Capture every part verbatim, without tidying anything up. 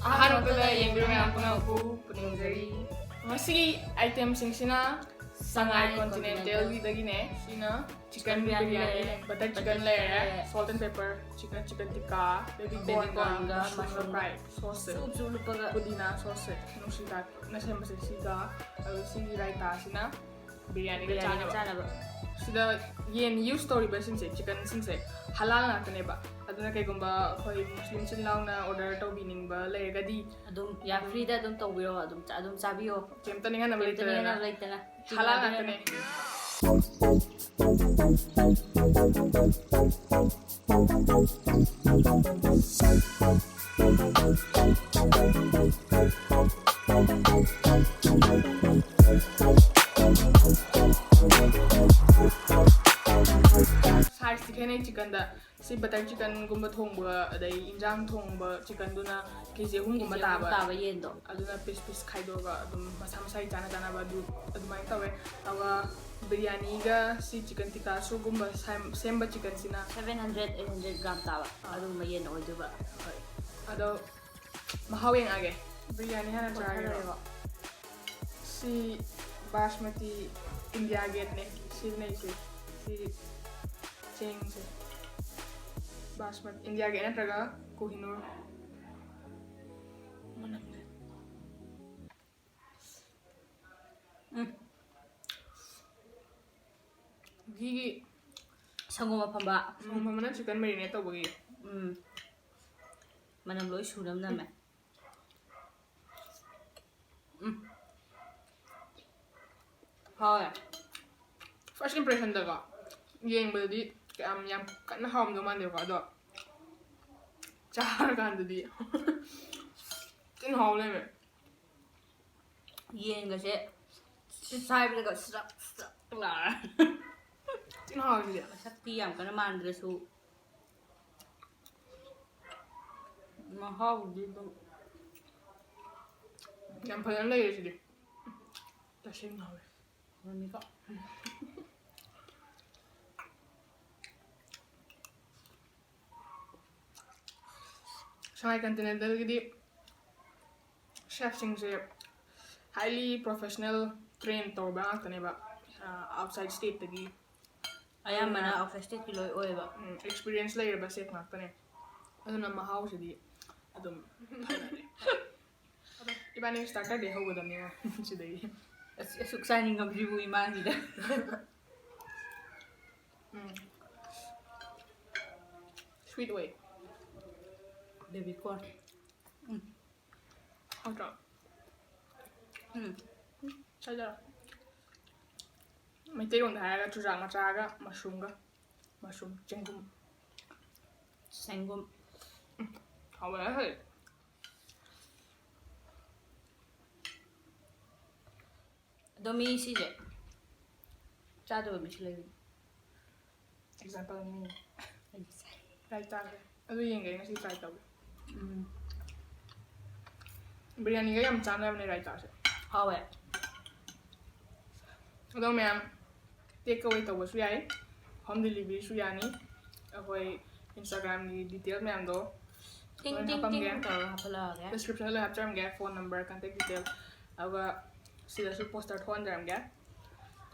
ꯑꯍꯥꯟꯕꯗ ꯌꯦꯡꯕꯤꯔꯤꯕ ꯃꯌꯥꯝ ꯄꯨꯝꯅꯃꯛꯄꯨ ꯄꯨꯅꯤꯡꯖꯔꯤ꯫ ꯉꯁꯤꯒꯤ itemꯁꯤꯡꯁꯤꯅ ꯁꯉꯥꯏ Continentalꯒꯤꯗꯒꯤꯅꯦ꯫ ꯁꯤꯅ chicken biryani ꯂꯩꯔꯦ, butter chicken ꯂꯩꯔꯦ, salt and pepper chicken, chicken tikka, baby cornꯒ mushroomꯒ fry sauceꯁꯦ, ꯆꯨꯞ ꯆꯨꯞ ꯂꯨꯞꯄꯒ ꯄꯨꯗꯤꯅꯥ sauceꯁꯦ, ꯅꯨꯡꯁꯤꯗꯥꯛꯅ ꯁꯦꯝꯕꯁꯦ ꯁꯤꯒ, ꯑꯗꯨꯒ ꯁꯤꯒꯤ ꯔꯥꯏꯇꯥꯁꯤꯅ biryaniꯒ ꯆꯥꯅꯕ꯫ ꯁꯤꯗ ꯌꯦꯟ use ꯇꯧꯔꯤꯕꯁꯤꯡꯁꯦ, chickenꯁꯤꯡꯁꯦ halal ꯉꯥꯛꯇꯅꯦꯕ꯫ ꯑꯗꯨꯅ ꯀꯩꯒꯨꯝꯕ ꯑꯩꯈꯣꯏ ꯃꯨꯁꯂꯤꯝ ꯏꯆꯤꯟ ꯏꯅꯥꯎꯅ order ꯇꯧꯕꯤꯅꯤꯡꯕ ꯂꯩꯔꯒꯗꯤ ꯑꯗꯨꯝ ꯌꯥ freeꯗ ꯑꯗꯨꯝ ꯇꯧꯕꯤꯔꯣ, ꯑꯗꯨꯝ ꯆꯥ-, ꯑꯗꯨꯝ ꯆꯥꯕꯤꯌꯣ꯫ ꯀꯩꯝꯇ ꯅꯤꯡꯍꯟꯅꯕ ꯀꯩꯝꯇ ꯂꯩꯇ꯭ꯔꯦꯗꯅ꯫ ꯅꯤꯡꯍꯟꯅꯕ ꯂꯩꯇꯅ꯫ Halal ꯉꯥꯛꯇꯅꯦ꯫ Sizeꯇꯤ ꯈꯦꯠꯅꯩ chickenꯗ꯫ ꯁꯤ butter chickenꯒꯨꯝꯕ ꯊꯣꯡꯕ, ꯑꯗꯩ ꯏꯟꯖꯥꯡ ꯊꯣꯡꯕ chickenꯗꯨꯅ KG ꯑꯍꯨꯝꯒꯨꯝꯕ KG ꯑꯍꯨꯝ ꯇꯥꯕ꯫ ꯇꯥꯕ ꯌꯦꯟꯗꯣ꯫ ꯑꯗꯨꯅ piece piece ꯈꯥꯏꯗꯣꯛꯑꯒ ꯑꯗꯨꯝ ꯃꯁꯥ ꯃꯁꯥꯒꯤ ꯆꯥꯅ ꯆꯥꯅꯕ ꯑꯗꯨ ꯑꯗꯨꯃꯥꯏꯅ ꯇꯧꯋꯦ꯫ ꯑꯗꯨꯒ biryaniꯒ ꯁꯤ chicken tikka soup ꯒꯨꯝꯕ ꯁꯦꯝ-, ꯁꯦꯝꯕ chickenꯁꯤꯅ seven hundred, eight hundred gram ꯇꯥꯕ ꯑꯥ꯫ ꯑꯗꯨꯒꯨꯝꯕ ꯌꯦꯟ ꯑꯣꯏꯗꯣꯏꯕ꯫ ꯍꯣꯏ꯫ ꯑꯗꯣ ꯃꯍꯥꯎ ꯌꯦꯡꯉꯛꯑꯒꯦ꯫ Biryani ꯍꯥꯟꯅ ꯆꯥꯔꯒꯦꯔꯣ? ꯀꯣꯊꯔꯣꯏꯕ꯫ ꯁꯤ ꯕꯥꯁꯃꯇꯤ India Gateꯅꯦ ꯁꯤꯖꯤꯟꯅꯩꯁꯦ꯫ ꯁꯤ ꯆꯦꯡꯁꯦ ꯕꯥꯁꯃꯇꯤ India Gate ꯅꯠꯇ꯭ꯔꯒ ꯀꯣꯍꯤꯅꯨꯔ꯫ ꯃꯅꯝꯁꯦ꯫ ꯎꯝ꯫ ꯘꯤꯒꯤ ꯁꯪꯒꯣꯝ ꯑꯐꯝꯕ꯫ ꯁꯪꯒꯣꯝ ꯑꯐꯝꯕꯅ chicken marinate ꯇꯧꯕꯒꯤ꯫ ꯎꯝ꯫ ꯃꯅꯝ ꯂꯣꯏ ꯁꯨꯅꯕ ꯅꯝꯃꯦ꯫ ꯎꯝ꯫ ꯍꯥꯎꯋꯦ꯫ First impressionꯗꯀꯣ, ꯌꯦꯡꯕꯗꯗꯤ ꯌꯥꯝ, ꯌꯥꯝ ꯀꯟꯅ ꯍꯥꯎꯔꯝꯗꯧ ꯃꯥꯟꯗꯦꯕꯀꯣ, ꯑꯗꯣ ꯆꯥꯔꯀꯥꯟꯗꯗꯤ ꯊꯤꯅ ꯍꯥꯎ ꯂꯩꯔꯝꯃꯦ꯫ ꯌꯦꯟꯒꯁꯦ ꯁꯤ ꯁꯥꯏꯕꯗꯒ ꯁ꯭ꯔꯞ ꯁ꯭ꯔꯞ ꯂꯥꯎꯔꯦ꯫ ꯊꯤꯅ ꯍꯥꯎꯋꯦ ꯁꯤꯗꯤ꯫ ꯃꯁꯛꯇꯤ ꯌꯥꯝ ꯀꯟꯅ ꯃꯥꯟꯗ꯭ꯔꯁꯨ, ꯃꯍꯥꯎꯗꯤ ꯑꯗꯨꯝ ꯌꯥꯝ ꯐꯖꯅ ꯂꯩꯔꯦ ꯁꯤꯗꯤ꯫ ꯇꯁꯦꯡꯅ ꯍꯥꯎꯋꯦ꯫ ꯍꯥꯎꯔꯝꯅꯤꯀꯣ? ꯁꯉꯥꯏ Continentalꯒꯤꯗꯤ Chefꯁꯤꯡꯁꯦ highly professional, train ꯇꯧꯔꯕ ꯉꯥꯛꯇꯅꯦꯕ, outside stateꯇꯒꯤ꯫ ꯑꯌꯥꯝꯕꯅ outside stateꯀꯤ ꯂꯣꯏ ꯑꯣꯏꯌꯦꯕ꯫ Experience ꯂꯩꯔꯕ chef ꯉꯥꯛꯇꯅꯦ꯫ ꯑꯗꯨꯅ ꯃꯍꯥꯎꯁꯤꯗꯤ ꯑꯗꯨꯝ ꯐꯖꯔꯦ꯫ ꯑꯗꯣ ꯏꯕꯥꯅꯤ starterꯗꯩ ꯍꯧꯒꯗꯕꯅꯤꯉꯣ꯫ ꯁꯤꯗꯒꯤ꯫ ꯑꯁ, ꯑꯁꯨꯛ ꯆꯥꯅꯤꯡꯉꯕꯁꯤꯕꯨ ꯏꯃꯥꯁꯤꯗ꯫ Sweet ꯑꯣꯏ꯫ Baby corn꯫ ꯍꯥꯎꯇ꯭ꯔꯣ? ꯎꯝ꯫ ꯆꯥꯖꯔꯣ꯫ ꯃꯩꯇꯩꯂꯣꯟꯗ ꯍꯥꯏꯔꯒ ꯆꯨꯖꯥꯛ ꯃꯆꯥꯒ mushroomꯒ꯫ Mushroom, ꯆꯦꯡꯒꯨꯝ꯫ ꯆꯦꯡꯒꯨꯝ꯫ ꯍꯥꯎꯕꯅ ꯍꯦꯜꯂꯦ꯫ ꯑꯗꯣ ꯃꯤ ꯁꯤꯁꯦ ꯆꯥꯗꯕ ꯃꯤꯁꯨ ꯂꯩꯕꯅꯤ꯫ Example ꯃꯤ꯫ ꯑꯩꯗꯤ ꯆꯥꯏ꯫ Try ꯇꯥꯒꯦ꯫ ꯑꯗꯨ ꯌꯦꯡꯒꯦ, ꯑꯩ ꯉꯁꯤ try ꯇꯧꯒꯦ꯫ ꯎꯝ꯫ Biriyaniꯒ ꯌꯥꯝ ꯆꯥꯟꯅꯕꯅꯦ ꯔꯥꯏꯇꯥꯁꯦ꯫ ꯍꯥꯎꯋꯦ꯫ ꯑꯗꯣ ꯃꯌꯥꯝ take away ꯇꯧꯕꯁꯨ ꯌꯥꯏ, home deliveryꯁꯨ ꯌꯥꯅꯤ꯫ ꯑꯩꯈꯣꯏ Instagramꯒꯤ detail ꯃꯌꯥꯝꯗꯣ ꯇꯤꯡ ꯂꯣꯏ ꯇꯤꯡ ꯇꯤꯡ ꯍꯥꯞꯄꯝꯒꯦ꯫ ꯇꯧꯔꯒ ꯍꯥꯞꯍꯜꯂꯛꯑꯒꯦ꯫ Descriptionꯗ ꯂꯣꯏ ꯍꯥꯞꯆꯔꯝꯒꯦ, phone number, contact detail꯫ ꯑꯗꯨꯒ ꯁꯤꯗꯁꯨ poster ꯊꯣꯛꯍꯟꯖꯔꯝꯒꯦ꯫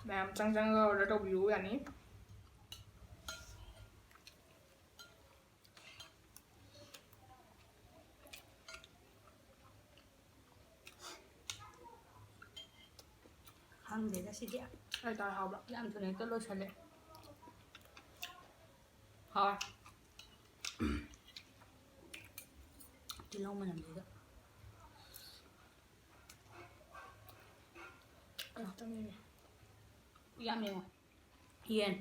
ꯃꯌꯥꯝ ꯆꯪ ꯆꯪꯉꯒ order ꯇꯧꯕꯤꯌꯨ ꯌꯥꯅꯤ꯫ ꯈꯪꯗꯦꯗ ꯁꯤꯗꯤ꯫ ꯔꯥꯏꯇꯥ ꯍꯥꯎꯕ꯭ꯔꯥ? ꯌꯥꯝ ꯊꯨꯅ ꯍꯦꯛꯇ ꯂꯣꯏꯁꯜꯂꯦ꯫ ꯍꯥꯎꯋꯦ꯫ ꯇꯤꯜꯍꯧ ꯃꯅꯝꯁꯤꯒ꯫ ꯑꯃꯨꯛꯇꯪ ꯌꯦꯡꯒꯦ꯫ ꯌꯥꯝ ꯌꯦꯡꯉꯣ꯫ ꯌꯦꯟ꯫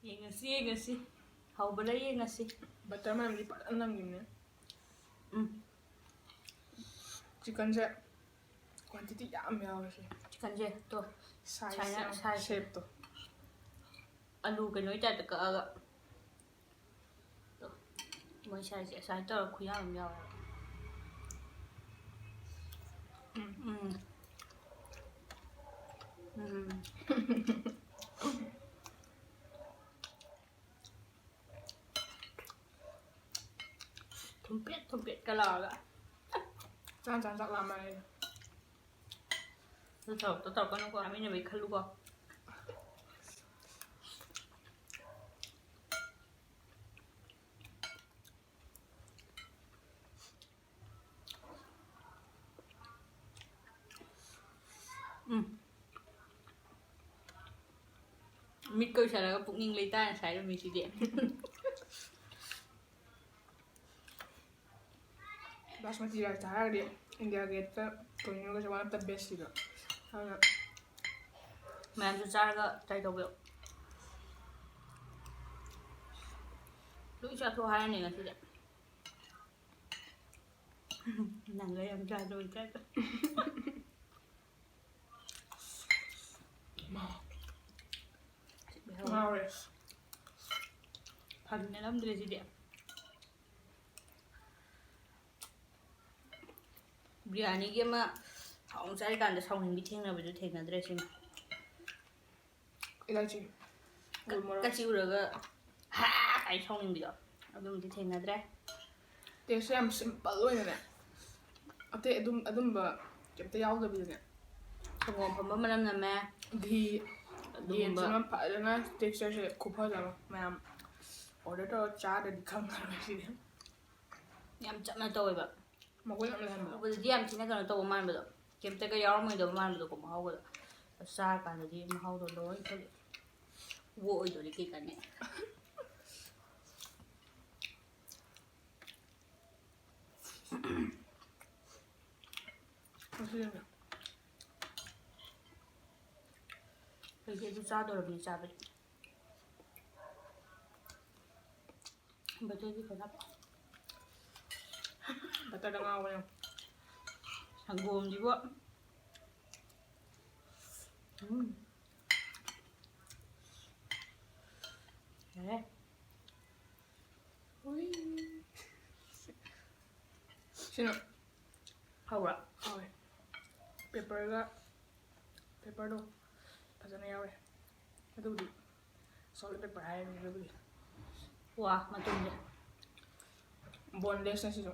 ꯌꯦꯡꯉꯁꯤ, ꯌꯦꯡꯉꯁꯤ꯫ ꯍꯧꯕ꯭ꯔꯥ ꯌꯦꯡꯉꯁꯤ꯫ Butter ꯃꯅꯝꯗꯤ ꯐꯖꯅ ꯅꯝꯈꯤꯕꯅꯦ꯫ ꯎꯝ꯫ Chickenꯁꯦ quantity ꯌꯥꯝ ꯌꯥꯎꯋꯦ ꯁꯤ꯫ Chickenꯁꯦ ꯇꯣ꯫ Size ꯁꯨꯃꯥꯏꯅ ꯌꯥꯝ, size꯫ Shapeꯇꯣ꯫ ꯑꯂꯨ ꯀꯩꯅꯣꯒꯤ typeꯇ ꯀꯛꯑꯒ꯫ ꯇꯣ꯫ ꯃꯣꯏ sizeꯁꯦ ꯑꯁꯨꯃꯥꯏꯅ ꯇꯧꯔꯒ ꯈꯨꯌꯥꯝ ꯑꯃ ꯌꯥꯎꯋꯦꯕ꯫ ꯎꯝ꯫ ꯎꯝ꯫ ꯎꯝ꯫ ꯆꯠꯂꯛꯑꯒ꯫ ꯆꯥꯛ ꯆꯥꯛ ꯆꯥꯛ ꯂꯥꯝꯃꯦ ꯑꯩ꯫ ꯑꯗꯨ ꯊꯕꯛꯇꯣ ꯇꯧꯔꯛꯀꯅꯨꯀꯣ, ꯆꯥꯃꯤꯟꯅꯕꯩ ꯈꯜꯂꯨꯀꯣ꯫ ꯎꯝ꯫ ꯃꯤꯠꯀ ꯎꯏꯁꯜꯂꯒ ꯄꯨꯛꯅꯤꯡ ꯂꯩꯇꯥꯅ ꯁꯥꯏꯔꯝꯃꯤꯁꯤꯗꯤ꯫ ꯕꯥꯁꯃꯇꯤ ꯔꯥꯏꯁꯇ ꯍꯥꯏꯔꯒꯗꯤ ꯏꯟꯗꯤꯌꯥ ꯒꯦꯠꯇ ꯀꯩꯅꯣꯒꯁꯦ one of the bestꯁꯤꯗ꯫ ꯑꯗꯨꯅ ꯃꯌꯥꯝꯁꯨ ꯆꯥꯔꯒ try ꯇꯧꯕꯤꯌꯨ꯫ ꯂꯣꯏ ꯆꯥꯊꯣꯛ ꯍꯥꯏꯔꯅꯤ ꯉꯁꯤꯗꯤ꯫ ꯅꯪꯒ ꯌꯥꯝ ꯆꯥꯗꯕꯩ type꯫ ꯉꯥꯎꯔꯦ꯫ ꯐꯥꯒꯤ ꯅꯠꯂꯝꯗ꯭ꯔꯦ ꯁꯤꯗꯤ꯫ ꯕꯤꯔꯌꯥꯅꯤꯒꯤ ꯑꯃ ꯍꯥꯎꯅ ꯆꯥꯔꯤꯀꯥꯟꯗ ꯁꯥꯎꯅꯤꯡꯕꯤ ꯊꯦꯡꯅꯕꯗꯨ ꯊꯦꯡꯅꯗ꯭ꯔꯦ ꯁꯤꯃ꯫ ꯏꯂꯥꯏꯆꯤ꯫ ꯀ-, ꯎꯃꯣꯔꯣꯛ꯫ ꯀꯆꯤ ꯎꯔꯒ "ꯍꯥ!" ꯀꯥꯏ ꯁꯥꯎꯅꯤꯡꯕꯤꯗꯣ ꯑꯗꯨꯝꯗꯤ ꯊꯦꯡꯅꯗ꯭ꯔꯦ꯫ Tasteꯁꯦ ꯌꯥꯝ simple ꯑꯣꯏꯅꯅꯦ꯫ ꯑꯇꯩ ꯑꯗꯨꯝ, ꯑꯗꯨꯝꯕ ꯀꯩꯝꯇ ꯌꯥꯎꯗꯕꯤꯗꯅꯦ꯫ ꯁꯪꯒꯣꯝ ꯑꯐꯝꯕ ꯃꯅꯝ ꯅꯝꯃꯦ꯫ ꯘꯤ, ꯑꯗꯨꯒꯨꯝꯕ꯫ ꯌꯦꯟꯁꯤꯃ ꯐꯖꯅ textureꯁꯦ ꯈꯨꯐꯖ ꯑꯃ꯫ ꯃꯌꯥꯝ order ꯇꯧꯔ ꯆꯥꯗ꯭ꯔꯗꯤ ꯈꯪꯉꯔꯣꯏ ꯁꯤꯗꯤ꯫ ꯌꯥꯝ ꯆꯝꯅ ꯇꯧꯋꯦꯕ꯫ ꯃꯒꯨꯟ ꯌꯥꯝ ꯂꯩꯍꯟꯕꯗꯣ꯫ ꯎꯕꯗꯗꯤ ꯌꯥꯝ ꯊꯤꯅ ꯀꯩꯅꯣ ꯇꯧꯕ ꯃꯥꯟꯕꯗꯣ, ꯀꯩꯝꯇꯒ ꯌꯥꯎꯔꯝꯃꯣꯏꯗꯕ ꯃꯥꯟꯕꯗꯣꯀꯣ ꯃꯍꯥꯎꯒꯗꯣ꯫ ꯑꯗꯣ ꯆꯥꯔꯀꯥꯟꯗꯗꯤ ꯃꯍꯥꯎꯗꯣ ꯂꯣꯏ ꯈꯪꯉꯦ꯫ ꯋꯣ ꯑꯣꯏꯗꯣꯔꯤ ꯀꯩ ꯀꯥꯟꯅꯤ꯫ ꯉꯁꯤꯅꯦ꯫ ꯑꯩꯗꯤ ꯑꯗꯨ ꯆꯥꯗꯣꯔꯕꯅꯤ ꯆꯥꯕꯗꯤ꯫ Butterꯗꯤ ꯐꯖꯅ꯫ Butterꯗ ꯉꯥꯎꯕꯅꯦ꯫ ꯁꯪꯒꯣꯝꯁꯤꯕꯨ꯫ ꯎꯝ꯫ ꯌꯥꯔꯦ꯫ ꯎꯏ꯫ ꯁꯤꯅ ꯍꯧꯔ? ꯍꯧꯋꯦ꯫ Pepperꯒ, pepperꯗꯣ ꯐꯖꯅ ꯌꯥꯎꯔꯦ꯫ ꯑꯗꯨꯕꯨꯗꯤ salt pepper ꯍꯥꯏꯔꯅꯤ ꯑꯗꯨꯕꯨꯗꯤ꯫ ꯋꯥ, ꯃꯇꯨꯝꯁꯦ꯫ Bonelessꯅ ꯁꯤꯁꯨ꯫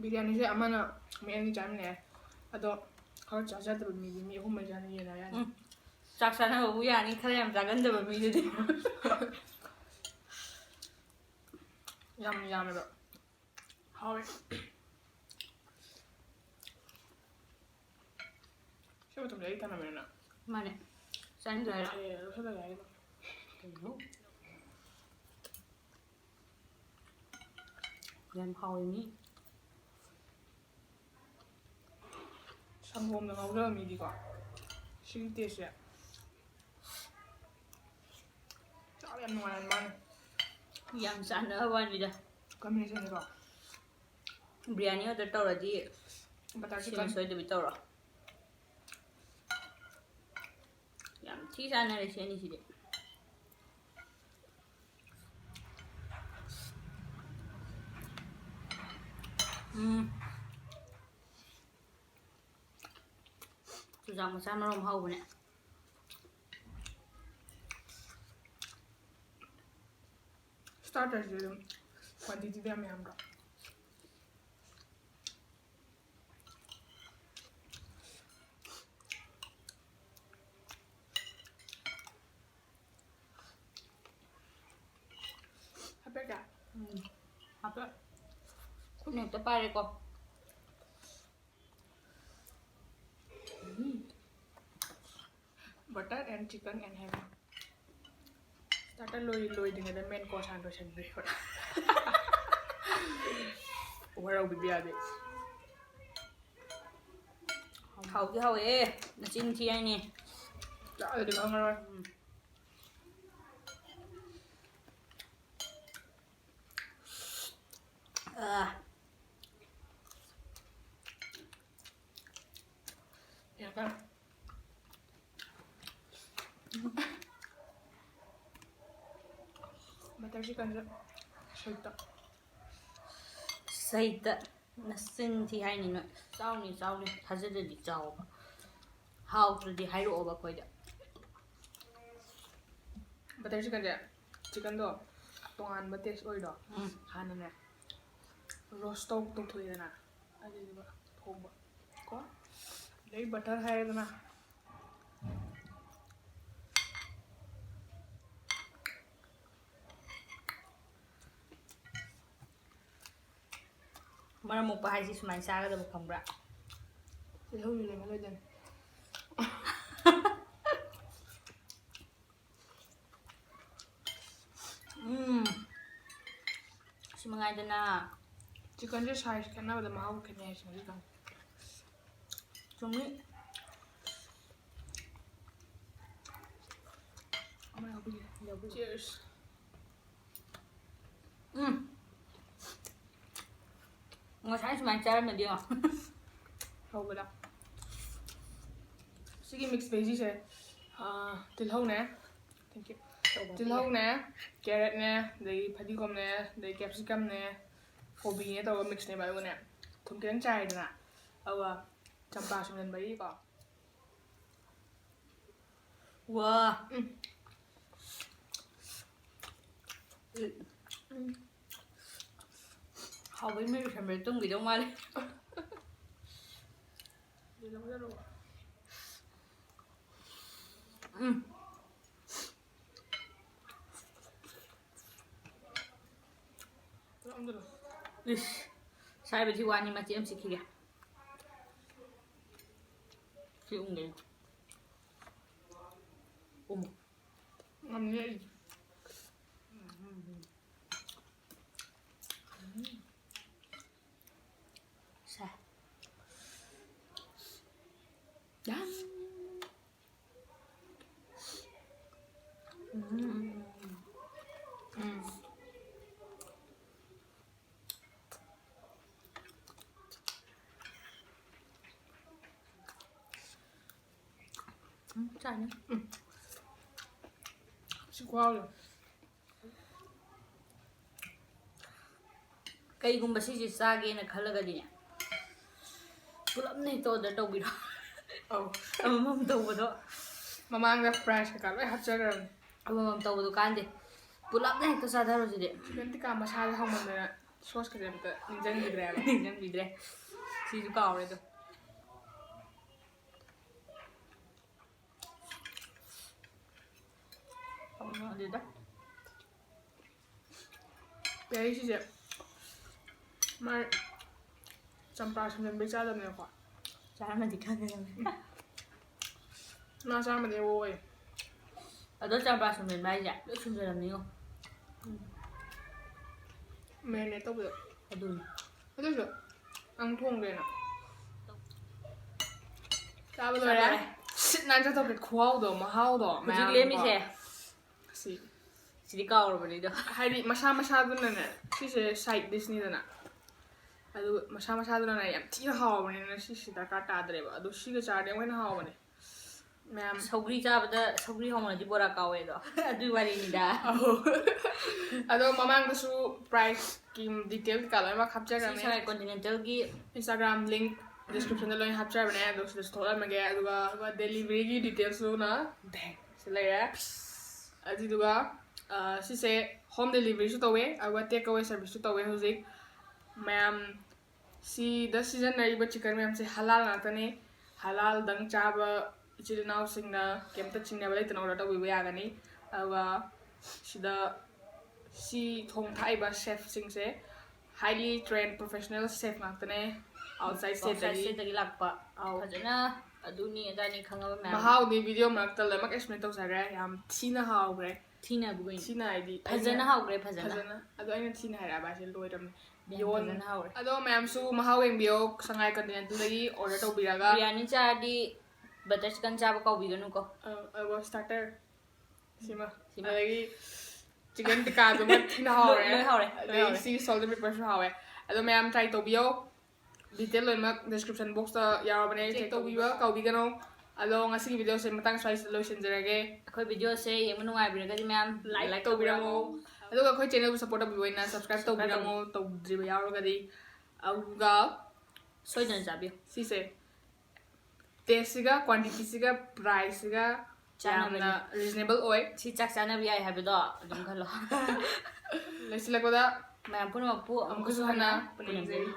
ꯕꯤꯔꯌꯥꯅꯤꯁꯦ ꯑꯃꯅ ꯃꯤ ꯑꯅꯤ ꯆꯥꯃꯤꯟꯅꯩ꯫ ꯑꯗꯣ ꯈꯔ ꯆꯥꯖꯗꯕ ꯃꯤꯗꯤ ꯃꯤ ꯑꯍꯨꯝ ꯃꯔꯤ ꯆꯥꯅ ꯌꯦꯟꯅ ꯌꯥꯅꯤ꯫ ꯎꯝ꯫ ꯆꯥꯛ ꯆꯥꯅꯕꯕꯨ ꯌꯥꯅꯤ, ꯈꯔ ꯌꯥꯝ ꯆꯥꯒꯟꯗꯕ ꯃꯤꯗꯨꯗꯤ꯫ ꯌꯥꯝ ꯌꯥꯝꯃꯦꯕ꯫ ꯍꯥꯎꯋꯦ꯫ ꯁꯤ ꯃꯇꯝꯗ ꯑꯩ ꯊꯝꯃꯝꯃꯦꯅ꯫ ꯃꯥꯅꯦ꯫ ꯆꯥꯅꯤꯡꯗ꯭ꯔꯦ꯫ ꯑꯦ, ꯂꯧꯁꯜꯂꯒꯦ ꯍꯥꯏꯒꯦ ꯇꯧꯅꯦ꯫ ꯀꯩꯅꯣ? ꯌꯥꯝ ꯍꯥꯎꯋꯦ ꯃꯤ꯫ ꯁꯪꯒꯣꯝꯗ ꯉꯥꯎꯖꯕ ꯃꯤꯗꯤꯀꯣ ꯁꯤꯒꯤ ꯇꯦꯁꯁꯦ ꯆꯥꯕ ꯌꯥꯝ ꯅꯨꯡꯉꯥꯏꯔꯝ ꯃꯥꯅꯤ꯫ ꯌꯥꯝ ꯆꯥꯟꯅꯕ ꯋꯥꯅꯤꯗ꯫ ꯀꯝꯕꯤꯅꯦꯁꯟꯁꯦꯀꯣ꯫ ꯕꯤꯔꯌꯥꯅꯤ ꯑꯣꯔꯗꯔ ꯇꯧꯔꯗꯤ ꯕꯇꯔ ꯁꯤꯃ ꯆꯤꯀꯟ꯫ ꯁꯣꯏꯗꯕꯤ ꯇꯧꯔꯣ꯫ ꯌꯥꯝ ꯊꯤ ꯆꯥꯟꯅꯔꯦ ꯁꯤ ꯑꯅꯤꯁꯤꯗꯤ꯫ ꯎꯝ꯫ ꯆꯨꯖꯥꯛ ꯃꯆꯥ ꯃꯔꯣꯝ ꯍꯧꯕꯅꯦ꯫ ꯁ꯭ꯇꯥꯔꯇꯔꯁꯦ ꯑꯗꯨꯝ ꯀ꯭ꯋꯥꯟꯇꯤꯇꯤꯗ ꯌꯥꯝ ꯌꯥꯝꯗ꯭ꯔꯣ? ꯍꯥꯏꯐꯦꯠꯀ? ꯎꯝ꯫ ꯍꯥꯞꯄꯦ꯫ ꯈꯨꯠꯅ ꯍꯦꯛꯇ ꯄꯥꯏꯔꯦꯀꯣ꯫ Butter and chicken and heaven. Starter ꯂꯣꯏ ꯂꯣꯏꯗ꯭ꯔꯤꯉꯩꯗ ꯃꯦꯟ ꯀꯣꯔꯁ ꯍꯥꯟꯅ ꯂꯣꯏꯁꯟꯈ꯭ꯔꯦ꯫ ꯋꯥꯔꯧꯕꯤꯕ ꯌꯥꯗꯦ꯫ ꯍꯥꯎꯗꯤ ꯍꯥꯎꯋꯦ꯫ ꯅꯆꯤꯟ ꯊꯤ ꯍꯥꯏꯅꯤ꯫ ꯆꯥꯗꯗꯤ ꯈꯪꯉꯔꯣꯏ꯫ ꯑꯥ꯫ ꯌꯥꯗ꯫ ꯕꯇꯔ ꯆꯤꯀꯟꯁꯦ ꯁꯣꯏꯗ꯫ ꯁꯩꯇ ꯅꯆꯤꯟ ꯊꯤ ꯍꯥꯏꯅꯤ ꯅꯣꯏ꯫ ꯆꯥꯎꯅꯤ, ꯆꯥꯎꯅꯤ꯫ ꯊꯥꯖꯗ꯭ꯔꯗꯤ ꯆꯥꯎꯕ꯫ ꯍꯥꯎꯇ꯭ꯔꯗꯤ ꯍꯥꯏꯔꯛꯑꯣꯕ ꯑꯩꯈꯣꯏꯗ꯫ ꯕꯇꯔ ꯆꯤꯀꯟꯁꯦ, ꯆꯤꯀꯟꯗꯣ ꯇꯣꯉꯥꯟꯕ ꯇꯦꯁ ꯑꯣꯏꯗꯣ꯫ ꯎꯝ꯫ ꯍꯥꯟꯅꯅꯦ ꯔꯣꯁ ꯇꯧ ꯇꯧꯊꯣꯛꯑꯦꯗꯅ, ꯑꯗꯨꯗꯨꯒ ꯊꯣꯡꯕ ꯀꯣ꯫ ꯑꯗꯩ ꯕꯇꯔ ꯍꯥꯏꯔꯦꯗꯅ꯫ ꯃꯔꯝ ꯃꯣꯛꯄ ꯍꯥꯏꯁꯤ ꯁꯨꯃꯥꯏꯅ ꯆꯥꯒꯗꯕ, ꯈꯪꯕ꯭ꯔꯥ? ꯇꯤꯜꯍꯧꯁꯨ ꯂꯦꯝꯍꯜꯂꯣꯏꯗꯕꯅꯤ꯫ ꯎꯝ꯫ ꯁꯤ ꯃꯉꯥꯏꯗꯅ꯫ ꯆꯤꯛꯀꯟꯁꯦ ꯁꯥꯏꯖ ꯈꯦꯠꯅꯕꯗ ꯃꯍꯥꯎ ꯈꯦꯠꯅꯩ ꯍꯥꯏꯁꯦ ꯍꯧꯖꯤꯛꯀꯥꯟ꯫ ꯆꯨꯝꯃꯤ꯫ ꯑꯃ ꯌꯥꯎꯕꯤꯒꯦ꯫ ꯌꯥꯎꯕꯤꯒꯦ꯫ Cheers꯫ ꯎꯝ꯫ ꯉꯁꯥꯏ ꯁꯨꯃꯥꯏꯅ ꯆꯥꯔꯝꯃꯗꯤ ꯌꯦꯡꯉꯣ꯫ ꯍꯧꯕꯗ꯫ ꯁꯤꯒꯤ ꯃꯤꯛꯁ ꯚꯦꯖꯤꯁꯦ, ꯑꯥ, ꯇꯤꯜꯍꯧꯅꯦ꯫ Thank you꯫ ꯇꯤꯜꯍꯧꯅꯦ, ꯀꯦꯔꯠꯅꯦ, ꯑꯗꯩ ꯐꯗꯤꯒꯣꯝꯅꯦ, ꯑꯗꯩ ꯀꯦꯞꯁꯤꯀꯝꯅꯦ, ꯀꯣꯕꯤꯅꯦ ꯇꯧꯔꯒ ꯃꯤꯛꯁꯅꯦꯕ꯫ ꯑꯗꯨꯒꯅꯦ ꯊꯨꯝ ꯈꯤꯇꯪ ꯆꯥꯏꯔꯦꯗꯅ, ꯑꯗꯨꯒ ꯆꯝꯄ꯭ꯔꯥ ꯁꯨꯝꯖꯟꯕꯒꯤꯀꯣ꯫ ꯋꯥ꯫ ꯎꯝ꯫ ꯎꯝ꯫ ꯍꯥꯎꯕꯩ ꯃꯤꯠ ꯎꯏꯁꯟꯕꯗ ꯇꯨꯝꯈꯤꯗꯧ ꯃꯥꯜꯂꯦ꯫ ꯎꯝ꯫ ꯏꯁ, ꯁꯥꯏꯕꯁꯤ ꯋꯥꯅꯤ, ꯃꯆꯦꯠ ꯑꯃ ꯆꯤꯛꯈꯤꯒꯦ꯫ ꯁꯤ ꯎꯝꯒꯦ꯫ ꯎꯝ꯫ ꯉꯝꯅꯤ ꯑꯩ꯫ ꯁꯦ꯫ ꯌꯥꯝ꯫ ꯎꯝ꯫ ꯎꯝ꯫ ꯎꯝ, ꯆꯥꯅꯤ꯫ ꯎꯝ꯫ ꯁꯤ ꯈꯨꯍꯥꯎꯗꯣ꯫ ꯀꯩꯒꯨꯝꯕ ꯁꯤꯁꯦ ꯆꯥꯒꯦꯅ ꯈꯜꯂꯒꯗꯤꯅꯦ, ꯄꯨꯂꯞꯅ ꯍꯦꯛꯇ order ꯇꯧꯕꯤꯔꯣ꯫ ꯑꯧ꯫ ꯑꯃꯃꯝ ꯇꯧꯕꯗꯣ꯫ ꯃꯃꯥꯡꯗ price ꯀꯩꯀꯥ ꯂꯣꯏ ꯍꯥꯞꯆꯈ꯭ꯔꯕꯅꯤ꯫ ꯑꯃꯃꯝ ꯇꯧꯕꯗꯣ ꯀꯥꯟꯗꯦ꯫ ꯄꯨꯂꯞꯅ ꯍꯦꯛꯇ ꯆꯥꯊꯔꯣ ꯁꯤꯗꯤ꯫ Chicken tikka ꯃꯁꯥꯗ ꯍꯥꯎꯃꯟꯗꯅ ꯁꯣꯁꯀꯁꯦ ꯑꯝꯇ ꯅꯤꯡꯁꯤꯡꯕꯤꯗ꯭ꯔꯦꯕ꯫ ꯅꯤꯡꯁꯤꯡꯕꯤꯗ꯭ꯔꯦ꯫ ꯁꯤꯁꯨ ꯀꯥꯎꯔꯦ ꯑꯗꯣ꯫ ꯍꯥꯎꯅꯗꯦꯗ꯫ ꯄꯤꯌꯥꯔꯤ ꯁꯤꯁꯦ ꯃꯥ ꯆꯝꯄ꯭ꯔꯥ ꯁꯨꯝꯖꯟꯕꯩ ꯆꯥꯗꯕꯅꯦꯕꯀꯣ꯫ ꯆꯥꯔꯝꯃꯗꯤ ꯈꯪꯒꯗꯕꯅꯦ꯫ ꯃꯥ ꯆꯥꯔꯝꯃꯗꯤ ꯑꯣꯏ꯫ ꯑꯗꯣ ꯆꯝꯄ꯭ꯔꯥ ꯁꯨꯝꯖꯟꯕ ꯍꯥꯏꯁꯦ ꯂꯣꯏ ꯁꯨꯝꯖꯜꯂꯝꯅꯤꯉꯣ꯫ ꯃꯦꯔꯤꯅꯦꯠ ꯇꯧꯕꯗꯣ꯫ ꯑꯗꯨꯅꯤ꯫ ꯑꯗꯨꯏꯁꯨ ꯅꯪ ꯊꯣꯡꯗ꯭ꯔꯦꯅ꯫ ꯆꯥꯕ ꯂꯣꯏꯔꯦ꯫ ꯆꯥꯕ ꯂꯣꯏꯔꯦ꯫ ꯁꯤꯠ ꯅꯥꯟ ꯆꯥꯊꯣꯛꯈ꯭ꯔꯦ꯫ ꯈꯨꯍꯥꯎꯗꯣ, ꯃꯍꯥꯎꯗꯣ ꯍꯧꯖꯤꯛ ꯃꯌꯥꯝ ꯂꯦꯝꯃꯤꯁꯦ꯫ ꯁꯤ꯫ ꯁꯤꯗꯤ ꯀꯥꯎꯔꯕꯅꯤꯗꯣ꯫ ꯍꯥꯏꯗꯤ ꯃꯁꯥ ꯃꯁꯥꯗꯨꯅꯅꯦ, ꯁꯤꯁꯦ ꯁꯥꯏꯠ ꯗꯤꯁꯅꯤꯗꯅ꯫ ꯑꯗꯨ ꯃꯁꯥ ꯃꯁꯥꯗꯨꯅꯅꯦ ꯌꯥꯝ ꯊꯤꯅ ꯍꯥꯎꯕꯅꯤꯅ ꯁꯤꯁꯤ ꯗꯔꯀꯥꯔ ꯇꯥꯗ꯭ꯔꯦꯕ꯫ ꯑꯗꯣ ꯁꯤꯒ ꯆꯥꯔꯗꯤ ꯑꯃꯨꯛ ꯍꯦꯟꯅ ꯍꯥꯎꯕꯅꯦ꯫ ꯃꯌꯥꯝ ꯁꯧꯒ꯭ꯔꯤ ꯆꯥꯕꯗ ꯁꯧꯒ꯭ꯔꯤ ꯍꯧꯅꯗꯤ ꯕꯣꯔꯥ ꯀꯥꯎꯋꯦ ꯑꯗꯣ꯫ ꯑꯗꯨꯒꯤ ꯋꯥꯔꯤꯅꯤꯗ꯫ ꯑꯧ꯫ ꯑꯗꯣ ꯃꯃꯥꯡꯗꯁꯨ ꯄ꯭ꯔꯥꯏꯁꯀꯤ ꯗꯤꯇꯦꯜ ꯀꯩꯀꯥ ꯂꯣꯏꯅꯃꯛ ꯁꯤ ꯍꯥꯞꯆꯈ꯭ꯔꯕꯅꯦ꯫ ꯁꯉꯥꯏ ꯀꯣꯟꯇꯤꯅꯦꯟꯇꯦꯜꯒꯤ Instagram link descriptionꯗ ꯂꯣꯏꯅ ꯍꯥꯞꯆꯔꯕꯅꯦ꯫ ꯑꯗꯣ ꯁꯤꯗꯁꯨ ꯊꯣꯛꯂꯝꯃꯒꯦ꯫ ꯑꯗꯨꯒ, ꯑꯗꯨꯒ deliveryꯒꯤ detailsꯇꯨꯅ ꯕꯦꯡ ꯁꯤ ꯂꯩꯔꯦ꯫ ꯑꯗꯨꯗꯨꯒ, ꯑ, ꯁꯤꯁꯦ home deliveryꯁꯨ ꯇꯧꯋꯦ, ꯑꯗꯨꯒ take away serviceꯁꯨ ꯇꯧꯋꯦ ꯍꯧꯖꯤꯛ꯫ ꯃꯌꯥꯝ ꯁꯤꯗ ꯁꯤꯖꯤꯟꯅꯔꯤꯕ chicken ꯃꯌꯥꯝꯁꯦ halal ꯉꯥꯛꯇꯅꯤ꯫ Halalꯗꯪ ꯆꯥꯕ ꯏꯆꯤꯜ ꯏꯅꯥꯎꯁꯤꯡꯅ ꯀꯩꯝꯇ ꯆꯤꯡꯅꯕ ꯂꯩꯇꯅ order ꯇꯧꯕꯤꯕ ꯌꯥꯒꯅꯤ꯫ ꯑꯗꯨꯒ ꯁꯤꯗ ꯁꯤ ꯊꯣꯡ ꯊꯥꯛꯏꯕ chefꯁꯤꯡꯁꯦ highly trained professional chef ꯉꯥꯛꯇꯅꯦ꯫ Outside stateꯇꯒꯤ꯫ Outside stateꯇꯒꯤ ꯂꯥꯛꯄ꯫ ꯑꯧ꯫ ꯐꯖꯅ ꯑꯗꯨꯅꯤ ꯑꯗꯥꯅꯤ ꯈꯪꯉꯕ ꯃꯌꯥꯝ꯫ ꯃꯍꯥꯎꯗꯤ video ꯃꯔꯛꯇ ꯂꯣꯏꯅꯃꯛ explain ꯇꯧꯖꯈ꯭ꯔꯦ꯫ ꯌꯥꯝ ꯊꯤꯅ ꯍꯥꯎꯈ꯭ꯔꯦ꯫ ꯊꯤꯅꯕꯨ ꯀꯩꯅꯣ? ꯊꯤꯅ ꯍꯥꯏꯗꯤ ꯐꯖꯅ ꯑꯩꯅ ꯍꯥꯎꯈ꯭ꯔꯦ, ꯐꯖꯅ꯫ ꯐꯖꯅ꯫ ꯑꯗꯣ ꯑꯩꯅ ꯊꯤꯅ ꯍꯥꯏꯔꯛꯑꯕ ꯍꯥꯏꯁꯦ ꯂꯣꯏꯔꯕꯅꯦ꯫ ꯌꯥꯝ beyond꯫ ꯐꯖꯅ ꯍꯥꯎꯔꯦ꯫ ꯑꯗꯣ ꯃꯌꯥꯝꯁꯨ ꯃꯍꯥꯎ ꯌꯦꯡꯕꯤꯌꯣ, ꯁꯉꯥꯏ ꯀꯟꯇꯤꯅꯦꯟꯇꯦꯜꯗꯒꯤ order ꯇꯧꯕꯤꯔꯒ꯫ ꯕꯤꯔꯌꯥꯅꯤ ꯆꯥꯔꯗꯤ butter chicken ꯆꯥꯕ ꯀꯥꯎꯕꯤꯒꯅꯨꯀꯣ꯫ ꯑ, ꯑꯗꯨꯒ starter ꯁꯤꯃ꯫ ꯁꯤꯃ꯫ ꯑꯗꯒꯤ chicken tikkaꯗꯨꯃ ꯊꯤꯅ ꯍꯥꯎꯔꯦ꯫ ꯂꯣꯏ ꯍꯥꯎꯔꯦ, ꯂꯣꯏ ꯑꯗꯩ ꯍꯥꯎꯔꯦ꯫ ꯁꯤꯒꯤ salt and pepperꯁꯨ ꯍꯥꯎꯋꯦ꯫ ꯑꯗꯣ ꯃꯌꯥꯝ try ꯇꯧꯕꯤꯌꯣ꯫ Detail ꯂꯣꯏꯅꯃꯛ description boxꯇ ꯌꯥꯎꯔꯕꯅꯦ, check ꯇꯧꯕꯤꯕ ꯀꯥꯎꯕꯤꯒꯅꯨ꯫ ꯑꯗꯣ ꯉꯁꯤꯒꯤ videoꯁꯦ ꯃꯇꯥꯡ ꯁ꯭ꯋꯥꯏꯁꯤꯗ ꯂꯣꯏꯁꯤꯟꯖꯔꯒꯦ꯫ ꯑꯩꯈꯣꯏ videoꯁꯦ ꯌꯦꯡꯕ ꯅꯨꯡꯉꯥꯏꯕꯤꯔꯒꯗꯤ ꯃꯌꯥꯝ like like ꯇꯧꯕꯤꯔꯝꯃꯣ꯫ ꯇꯧꯕꯤꯔꯝꯃꯣ꯫ ꯑꯗꯨꯒ ꯑꯩꯈꯣꯏ channelꯕꯨ support ꯇꯧꯕꯤꯕ ꯑꯣꯏꯅ subscribe subscribe ꯇꯧꯕꯤꯔꯝꯃꯣ, ꯇꯧꯕꯤꯔꯝꯃꯣ꯫ ꯇꯧꯗ꯭ꯔꯤꯕ ꯌꯥꯎꯔꯒꯗꯤ꯫ ꯑꯗꯨꯒ ꯁꯣꯏꯗꯅ ꯆꯥꯕꯤꯌꯨ꯫ ꯁꯤꯁꯦ tasteꯁꯤꯒ quantityꯁꯤꯒ priceꯁꯤꯒ ꯆꯥꯅꯕꯅꯤ꯫ ꯌꯥꯝꯅ reasonable ꯑꯣꯏ꯫ ꯁꯤ ꯆꯥꯛ ꯆꯥꯅꯕ ꯌꯥꯏ ꯍꯥꯏꯕꯗꯣ ꯑꯗꯨꯝ ꯈꯜꯂꯣ꯫ ꯂꯣꯏꯁꯤꯜꯂꯛꯄꯗ ꯃꯌꯥꯝ ꯄꯨꯝꯅꯃꯛꯄꯨ ꯑꯃꯨꯛꯀꯁꯨ ꯍꯟꯅ ꯄꯨꯅꯤꯡꯖꯔꯤ꯫